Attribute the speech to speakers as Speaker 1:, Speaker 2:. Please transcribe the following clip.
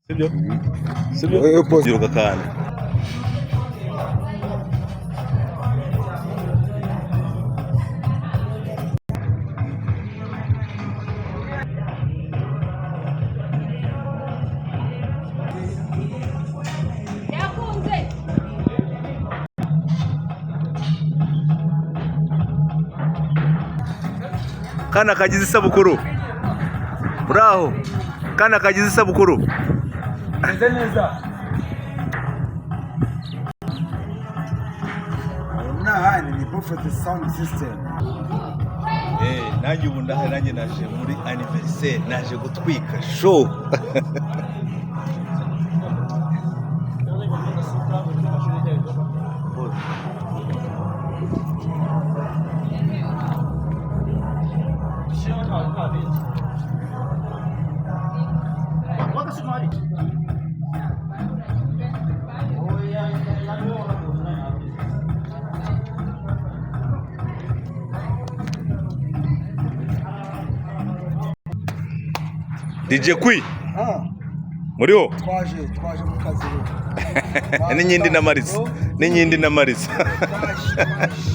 Speaker 1: Sibyo, sibyo.
Speaker 2: Eh,
Speaker 1: Yiruka kandi.
Speaker 3: Yakunze.
Speaker 1: Kana kagize isabukuru, uraho kana kagize isabukuru.
Speaker 2: Meze neza. N'ahandi ni Buffet Sound System.
Speaker 1: Nanjye ubu ndahari, nanjye naje muri anniversaire, naje gutwika show. DJ Kwi.
Speaker 2: Ah,
Speaker 1: muriho?
Speaker 2: Twaje mu kazi ubu.
Speaker 1: N'inyindi na Marisa, n'inyindi na Marisa.
Speaker 2: Twaje, twaje.